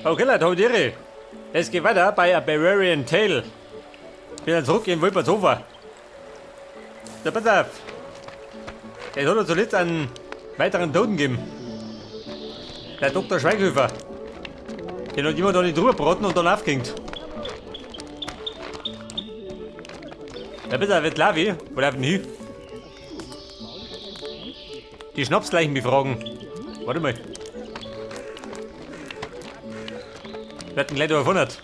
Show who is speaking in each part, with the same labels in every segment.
Speaker 1: Okay, Leute, hab ich die. Es geht weiter bei A Bavarian Tale. Bin dann zurück in Wolpertshofer. So, pass auf. Es hat uns zuletzt einen weiteren Toten gegeben. Der Dr. Schweighöfer. Den hat jemand da nicht drüber gebraten und dann aufgehängt. Ja, pass auf, jetzt lauf ich. Wo lauf ich denn hin? Die Schnapsleichen befragen. Warte mal. Wir hatten gleich 100.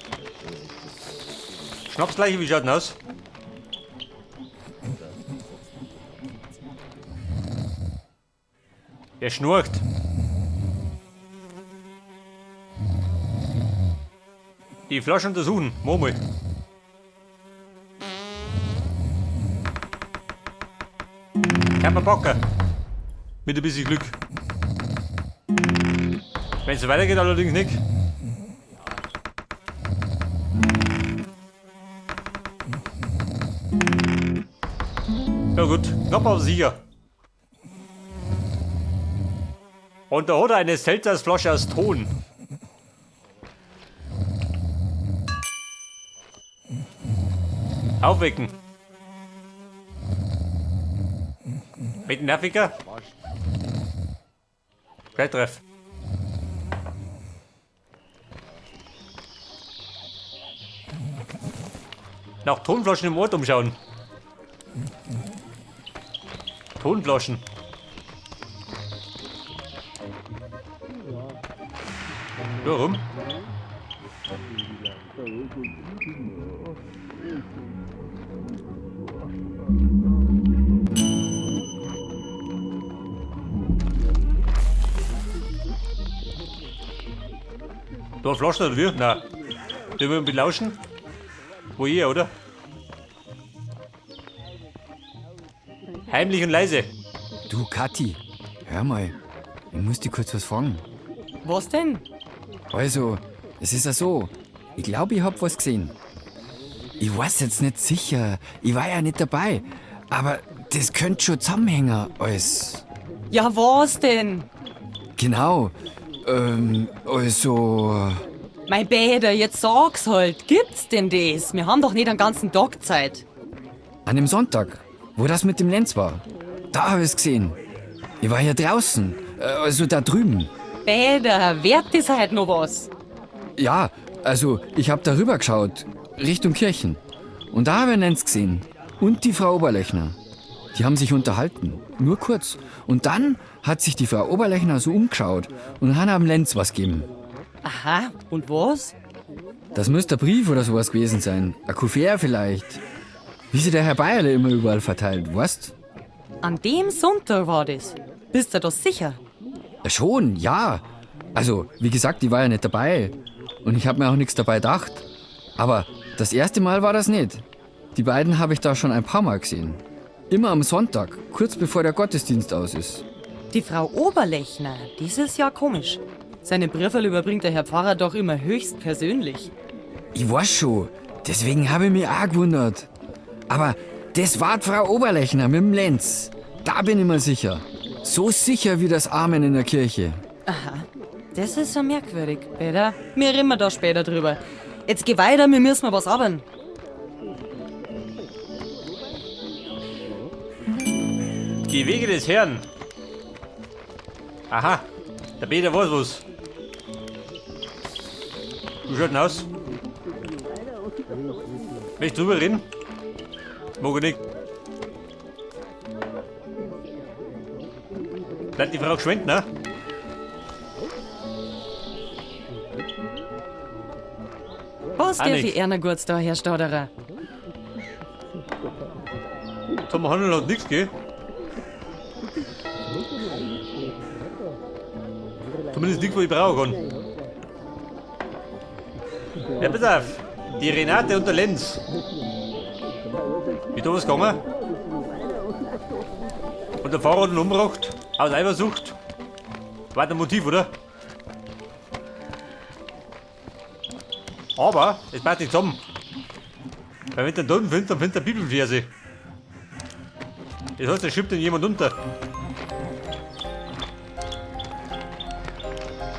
Speaker 1: Schnapsleiche, wie schaut denn aus? Der schnurcht. Die Flasche untersuchen. Mach mal. Kann man packen. Mit ein bisschen Glück. Wenn es so weitergeht, allerdings nicht. Ja gut, knapp aber sicher. Und da hat er eine Seltersflasche aus Ton. Aufwecken. Mit dem Nerviger. Treff. Nach Tonflaschen im Ort umschauen. Tonflaschen. Warum? Da Flaschen oder wie? Nein. Den wir belauschen? Wo ihr, oder? Heimlich und leise.
Speaker 2: Du, Kathi, hör mal. Ich muss dich kurz was fragen.
Speaker 3: Was denn?
Speaker 2: Also, es ist ja so. Ich glaube, ich hab was gesehen. Ich weiß jetzt nicht sicher. Ich war ja nicht dabei. Aber das könnte schon zusammenhängen, alles.
Speaker 3: Ja, was denn?
Speaker 2: Genau. Also.
Speaker 3: Mein Bäder, jetzt sag's halt. Gibt's denn das? Wir haben doch nicht den ganzen Tag Zeit.
Speaker 2: An dem Sonntag, wo das mit dem Lenz war, da hab ich's gesehen. Ich war hier draußen, also da drüben.
Speaker 3: Bäder, wert das halt noch was?
Speaker 2: Ja, also ich hab darüber geschaut, Richtung Kirchen. Und da hab ich Lenz gesehen. Und die Frau Oberlechner. Die haben sich unterhalten, nur kurz. Und dann hat sich die Frau Oberlechner so umgeschaut und hat am Lenz was gegeben.
Speaker 3: Aha, und was?
Speaker 2: Das müsste ein Brief oder sowas gewesen sein. Ein Kuvert vielleicht. Wie sie der Herr Bayerle immer überall verteilt, weißt?
Speaker 3: An dem Sonntag war das. Bist du da sicher?
Speaker 2: Ja, schon, ja. Also, wie gesagt, ich war ja nicht dabei. Und ich hab mir auch nichts dabei gedacht. Aber das erste Mal war das nicht. Die beiden habe ich da schon ein paar Mal gesehen. Immer am Sonntag, kurz bevor der Gottesdienst aus ist.
Speaker 3: Die Frau Oberlechner, das ist ja komisch. Seine Briefe überbringt der Herr Pfarrer doch immer höchst persönlich.
Speaker 2: Ich weiß schon, deswegen habe ich mich auch gewundert. Aber das war die Frau Oberlechner mit dem Lenz. Da bin ich mir sicher. So sicher wie das Amen in der Kirche.
Speaker 3: Aha, das ist ja merkwürdig, Peter. Wir reden da später drüber. Jetzt geh weiter, wir müssen mal was haben.
Speaker 1: Die Wege des Herrn. Aha, der Peter weiß was. Wie schaut denn aus? Möchtest du drüber reden? Mag ich nicht. Bleibt die Frau geschwind, ne?
Speaker 3: Was
Speaker 1: Auch
Speaker 3: darf
Speaker 1: nicht.
Speaker 3: ich einer kurz da, Herr Stauderer?
Speaker 1: Zum Handel hat nichts, gell? Zumindest nichts, was ich brauchen kann. Ja, pass auf. Die Renate und der Lenz. Wie da was gegangen? Und der Fahrer hat ihn umgebracht. Aus Eifersucht. War der Motiv, oder? Aber es passt nicht zusammen. Weil wenn du den Toten findest, dann findest du eine Bibelverse. Das heißt, da schiebt ihn jemand unter.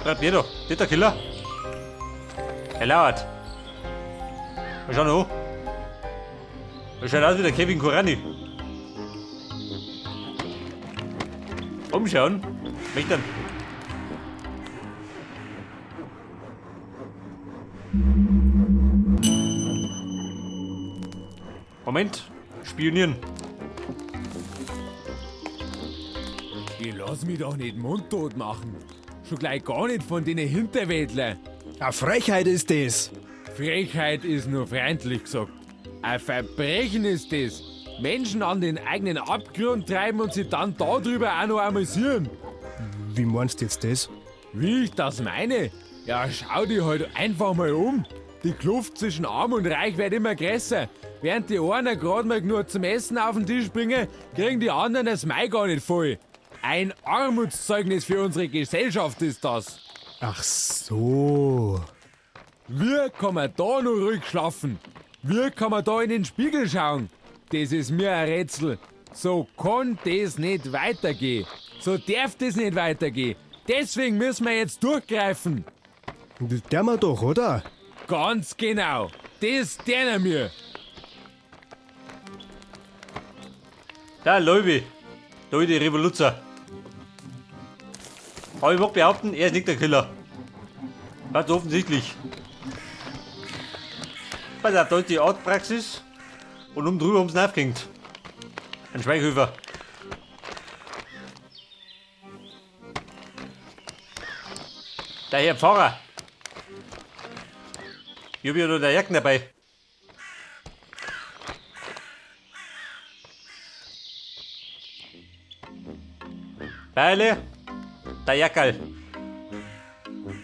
Speaker 1: Bleibt jeder. Das ist der Killer. Er lauert. Mal schauen an. Er schaut aus wie der Kevin Kurani. Umschauen. Möchte dann. Moment. Spionieren.
Speaker 4: Ich lass mich doch nicht mundtot machen. Schon gleich gar nicht von den Hinterwäldler.
Speaker 5: A Frechheit ist das.
Speaker 4: Frechheit ist nur freundlich gesagt. Ein Verbrechen ist das. Menschen an den eigenen Abgrund treiben und sie dann darüber auch noch amüsieren.
Speaker 5: Wie meinst du jetzt das?
Speaker 4: Wie ich das meine? Ja, schau dich halt einfach mal um. Die Kluft zwischen Arm und Reich wird immer größer. Während die einen gerade mal genug zum Essen auf den Tisch bringen, kriegen die anderen das Mai gar nicht voll. Ein Armutszeugnis für unsere Gesellschaft ist das.
Speaker 5: Ach so.
Speaker 4: Wie kann man da nur ruhig schlafen? Wie kann man da in den Spiegel schauen? Das ist mir ein Rätsel. So kann das nicht weitergehen. So darf das nicht weitergehen. Deswegen müssen wir jetzt durchgreifen.
Speaker 5: Das der wir doch, oder?
Speaker 4: Ganz genau. Das deren mir.
Speaker 1: Da, Leubi. Da ist die Revoluzer. Aber ich mag behaupten, er ist nicht der Killer. Ganz offensichtlich. Pass auf, da ist die Arztpraxis und um drüber ums aufgehängt. Ein Schweighöfer. Der Herr Pfarrer. Ich hab ja noch der Jacken dabei. Beile, der Jackerl.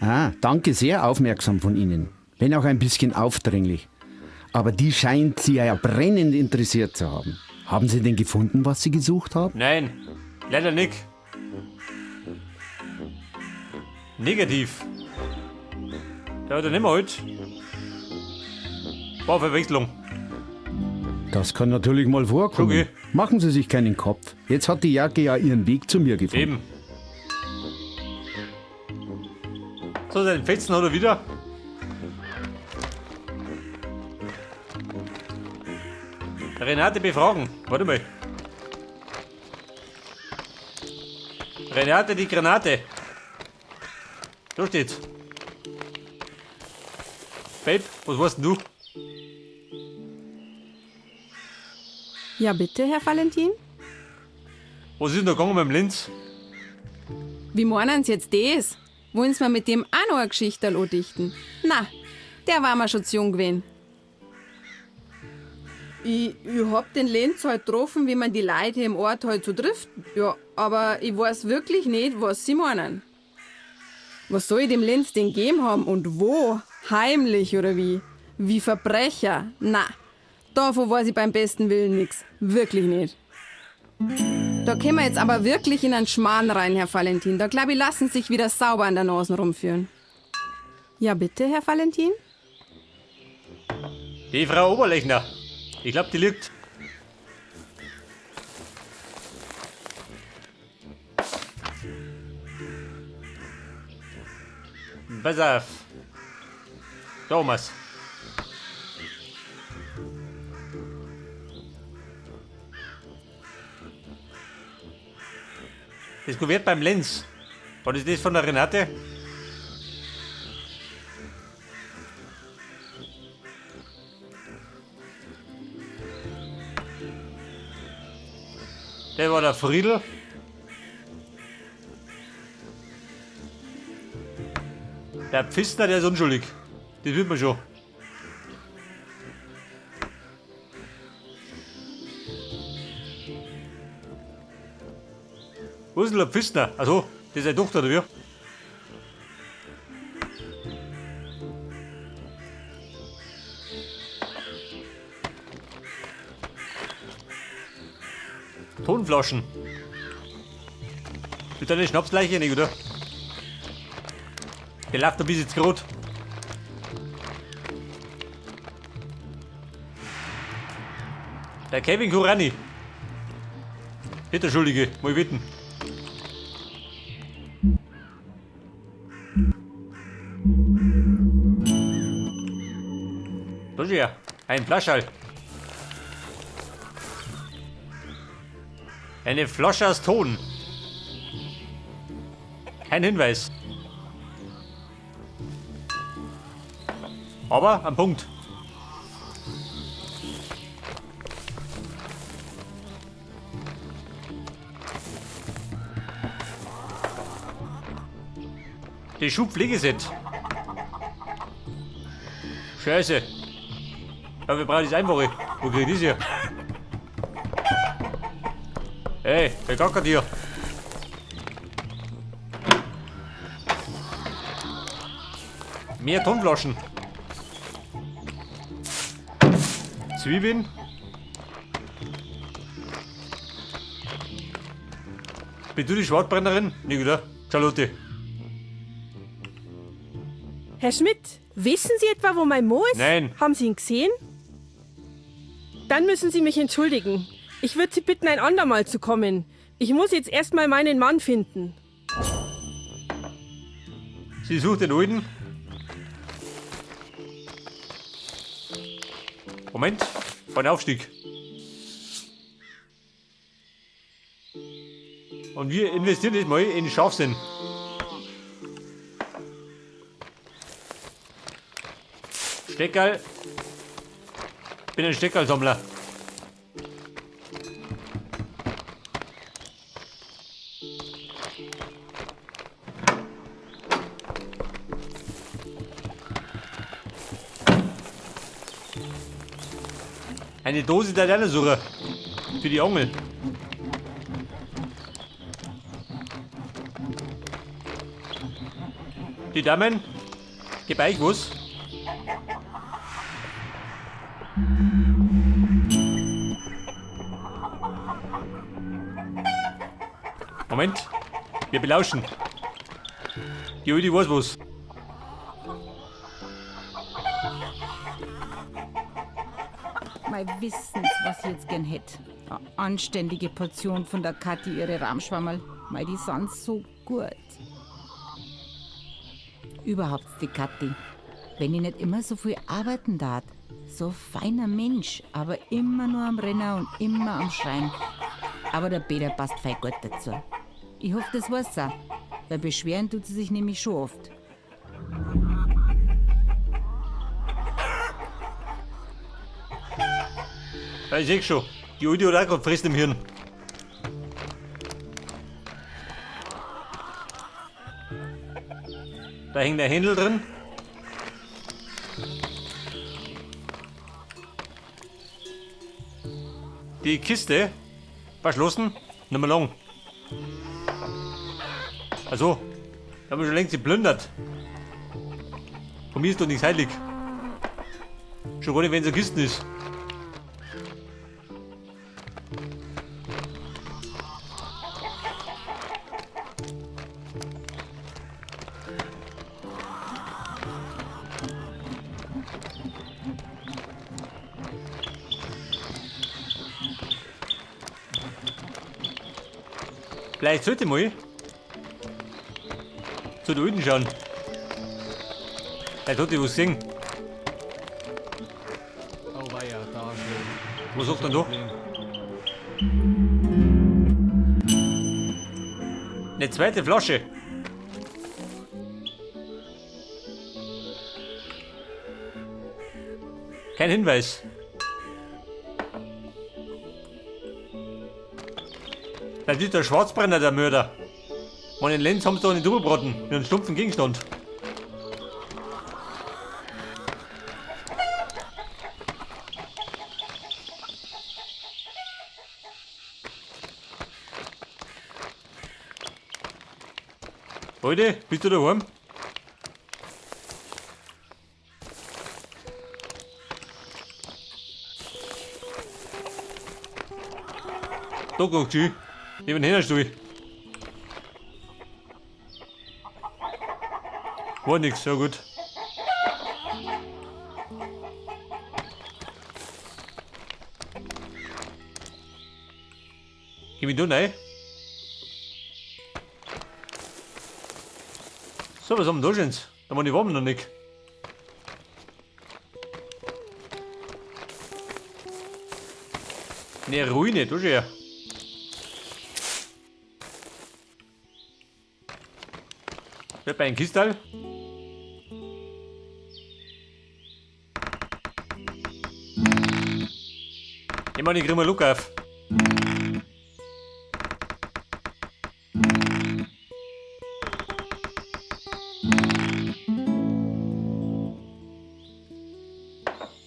Speaker 6: Ah, danke, sehr aufmerksam von Ihnen. Wenn auch ein bisschen aufdringlich. Aber die scheint Sie ja brennend interessiert zu haben. Haben Sie denn gefunden, was Sie gesucht haben?
Speaker 1: Nein, leider nicht. Negativ. Ja, dann nehmen wir halt. War Verwechslung.
Speaker 6: Das kann natürlich mal vorkommen.
Speaker 1: Okay.
Speaker 6: Machen Sie sich keinen Kopf. Jetzt hat die Jacke ja ihren Weg zu mir gefunden.
Speaker 1: Eben. So, seinen Fetzen hat er wieder. Renate befragen. Warte mal. Renate die Granate. Da steht's. Babe, was weißt denn du?
Speaker 7: Ja, bitte, Herr Valentin?
Speaker 1: Was ist denn da gegangen mit dem Lenz?
Speaker 7: Wie meinen Sie jetzt das? Wollen Sie mir mit dem auch noch eine Geschichte dichten? Na, der war mir schon zu jung gewesen. Ich hab den Lenz halt getroffen, wie man die Leute im Ort halt so trifft. Ja, aber ich weiß wirklich nicht, was sie meinen. Was soll ich dem Lenz denn gegeben haben und wo? Heimlich oder wie? Wie Verbrecher? Na, davon weiß ich beim besten Willen nix. Wirklich nicht. Da kämen wir jetzt aber wirklich in einen Schmarrn rein, Herr Valentin. Da glaub ich, lassen sich wieder sauber an der Nase rumführen. Ja, bitte, Herr Valentin?
Speaker 1: Die Frau Oberlechner. Ich glaub, die lügt. Pass auf. Thomas. Das Kuvert beim Lenz. Was ist das von der Renate? Der war der Friedel. Der Pfistner, der ist unschuldig. Das wird man schon. Wo ist denn der Pfistner? Also, das ist seine Tochter, oder wie? Tonflaschen. Mit deiner Schnapsleiche nicht, oder? Der läuft ein bisschen zu rot. Der Kevin Kurani. Nicht der Schuldige, mal wetten. Da ist er. Ein Flascherl. Eine Flasche aus Ton. Kein Hinweis. Aber am Punkt. Die Schubpflegeset. Scheiße. Ja, wir brauchen das einfache. Wo krieg ich das her? Hey, wer gackert hier? Mehr Tonflaschen. Zwiebeln. Bist du die Schwartbrennerin? Nee, oder? Charlotte.
Speaker 8: Herr Schmidt, wissen Sie etwa, wo mein Mo ist?
Speaker 1: Nein.
Speaker 8: Haben Sie ihn gesehen? Dann müssen Sie mich entschuldigen. Ich würde Sie bitten, ein andermal zu kommen. Ich muss jetzt erstmal meinen Mann finden.
Speaker 1: Sie sucht den Alten. Moment, von Aufstieg. Und wir investieren jetzt mal in Scharfsinn. Steckerl. Bin ein Steckerlsammler. Eine Dose der Lernesuche. Für die Ongel. Die Damen, gib euch was. Moment, wir belauschen. Die Udi weiß was.
Speaker 9: Mei, wissen's, was ich jetzt gern hätt. Eine anständige Portion von der Kathi, ihre Rahmschwammerl. Mei, die sind so gut. Überhaupt die Kathi. Wenn ich nicht immer so viel arbeiten darf. So feiner Mensch, aber immer nur am Renner und immer am Schreien. Aber der Peter passt fei gut dazu. Ich hoffe, das weiß er. Weil beschweren tut sie sich nämlich schon oft.
Speaker 1: Ja, ich seh schon. Die Udi hat auch grad Frist im Hirn. Da hängt der Händel drin. Die Kiste verschlossen, nicht mehr lang. Also, da haben wir schon längst geplündert. Von mir ist doch nichts heilig. Schon gar nicht, wenn es eine Kiste ist. Vielleicht sollte ich mal zu den Alten schauen. Vielleicht hat die was gesehen.
Speaker 4: Oh weia, da schon.
Speaker 1: Was sagt denn da? Eine zweite Flasche. Kein Hinweis. Vielleicht ist der Schwarzbrenner der Mörder. Und in Lenz haben sie doch einen Doppelbraten mit einem stumpfen Gegenstand. Leute, bist du daheim? Da guck ich. Neben den Hühnerstall. War nix, ja gut. Geh mich da rein. So, was haben wir da schon? Da waren die Warmen noch nicht. Eine Ruine, du schon ja. Wird bei einem Kistal. Ich mach die Grimmer Luck auf.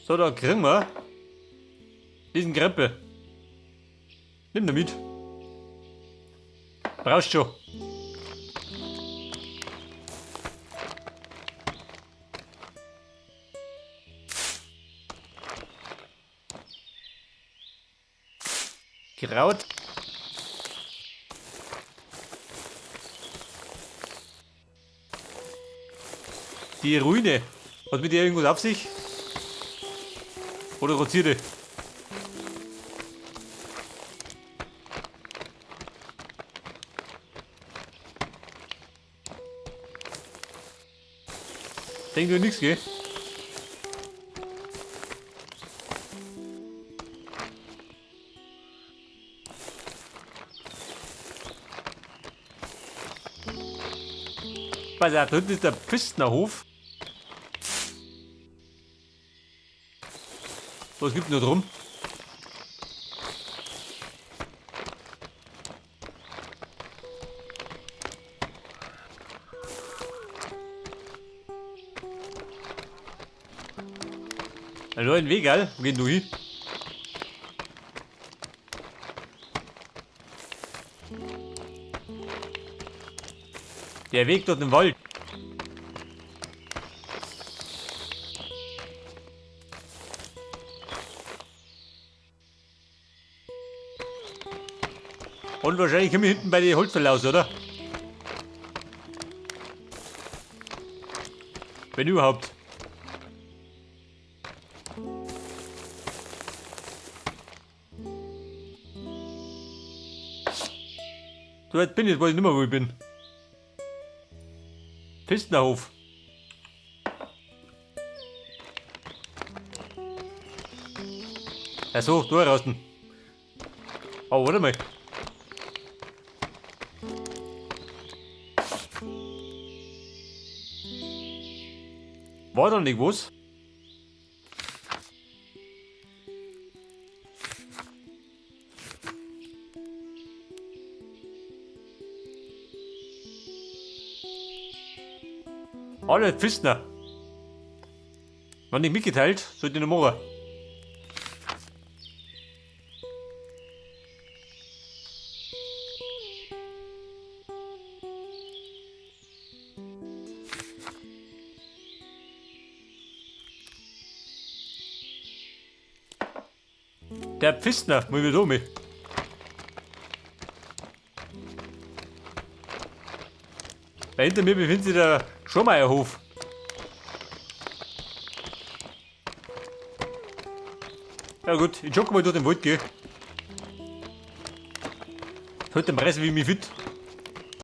Speaker 1: So, da kriegen wir diesen Krempel. Nimm ihn mit. Brauchst schon. Kraut. Die Ruine. Hat mit dir irgendwas auf sich? Oder rotierte? Denk du nix, gell? Pass auf, da hinten ist der Pfistnerhof. Was gibt's denn da drum? Hallo, ein Weg, gell? Wo geht denn du hin? Der Weg durch den Wald. Und wahrscheinlich komme ich hinten bei den Holzfäller aus, oder? Wenn überhaupt. So weit bin ich, jetzt weiß ich nicht mehr, wo ich bin. Pfistenerhof. Ach so, da raus. Oh, warte mal. War da nicht was? Alle Pfistner. War nicht mitgeteilt, sollte ich noch machen. Der Pfistner, muss ich wieder mit. Weil hinter mir befindet sich der Schormeierhof. Ja gut, ich jogge mal durch den Wald, gell. Heute den Preis wie mich fit.